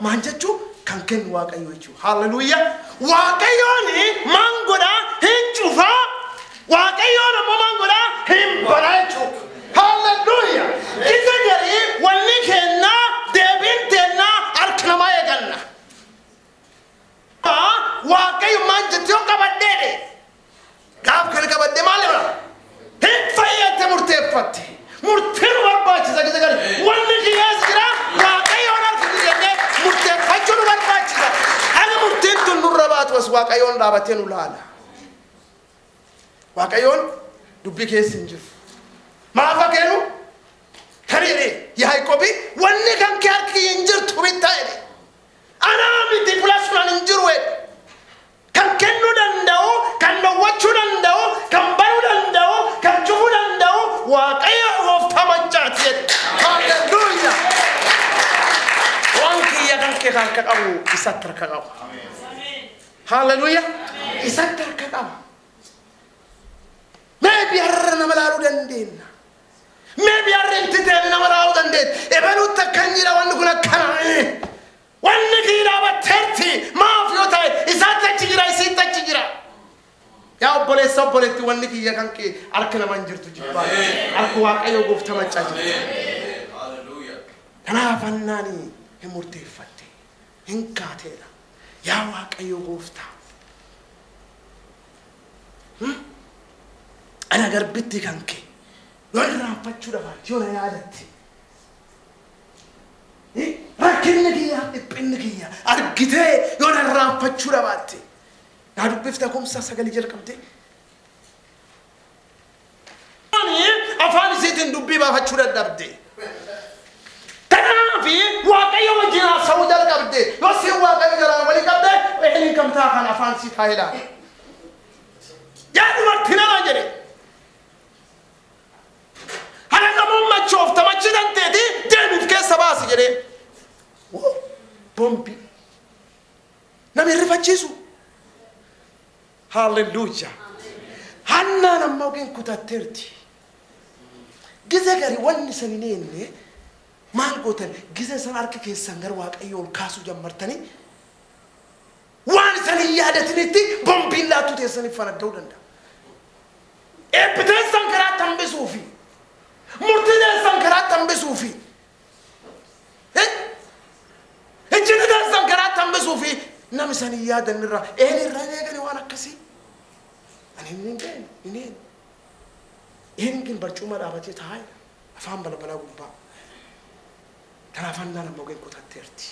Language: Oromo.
Maal jechuu kan kennu Waaqayyo jechuudha. Hallelujah. Waaqayyoon maan godhaa hin cufaa. Waaqayyoon ammoo maan godhaa hin banaa jechuudha. Hallelujah. Isa garii wanni kennaa deebiin teennaa harka namaa eeganna. Waaqayyo maan jettee yoo qabadheedhe. Gaaf kana qabadhee maal ibra? Hin fayyadde murteeffatte. Murtiin barbaachisa gisa gari. Wanni kiyyaas jira Waaqayyoon harka jennee murteeffachuu nu barbaachisa. Ani murtiin tun nurra baatu as Waaqayyoon dhaabatee nu laala. Waaqayyoon dubbii keessa hin jiru. Maaf kennu? Kan jedhee Yaaqoobi wanni kan kee harki hin jirtu bittaa jedhe. Anaa miti filasuudhaan hin jiru jedhe. Kan kennuu danda'u, kan dhowwachuu danda'u, kan baruu danda'u, kan cufuu danda'u Waaqayyo gooftaa machaati jedhe. Hallelujah. Waan kiyya kan kee harka qabu isatti harka qaba. Hallelujah. Isatti harka qaba. Maybe har'a nama laaluu dandeenya. Maybe har'a inti ta'e nama laaluu dandeenya. Ebaluutti akkan jira wanni kun akkana. Wanni kiyya dhaabatteerti maaf yoo ta'e isaatti achi jira isiitti achi jira. Yaa obboleessa obboleetti wanni kiyya kan kee harka nama hin jirtu jibbaa. Harka Waaqayyo gooftaa machaa jirti. Kanaaf annaani hin murteeffatte hin kaateedha. Yaa Waaqayyo gooftaa. Ana garbitti kan kee yoo irraanfachuu dhabaate yoo na yaadatte. Rakkinni kiyya dhiphinni kiyya argitee yoo na irraanfachuu dhabaatte. Naa dubbifta kumsaa sagalee jalqabdee. Afaan isiitiin dubbii baafachuu dadhabde. Kanaaf Waaqayyo wajjin haasa'uu jalqabde. Yoo siin Waaqayyo jalaan walii qabde eeniin kamtaa kan afaan sii taa'ee laala. Yaa dubartii nama jedhe. Hanga machoofta machi dandeeti deemiif keessa baasi jedhee. Bombi. Nama hirrifachiisu. Hallelujah. Hannaan ammoo ogeen kutatteerti. Gize gari wanni san hin eenne maal gootan gize san harka keessan gara Waaqayyo ol kaasuu jammartanii waan isan hin yaadatinitti bombiin laattuu teessaniif fanadda'uu danda'a. Eebbi teessan karaatti hambisuufi. Murtii teessan karaatti hambisuufi. Ijjiti teessan karaatti hambisuufi nama isan hin yaadanirraa eenyirraa hin eegani waan akkasii. Ani hin beekne hin eenne. Eenyuun barcuma dhaabatee taa'ee afaan balbalaa gubbaa. Kanaaf hannaan ammoo ogeen kutatteerti.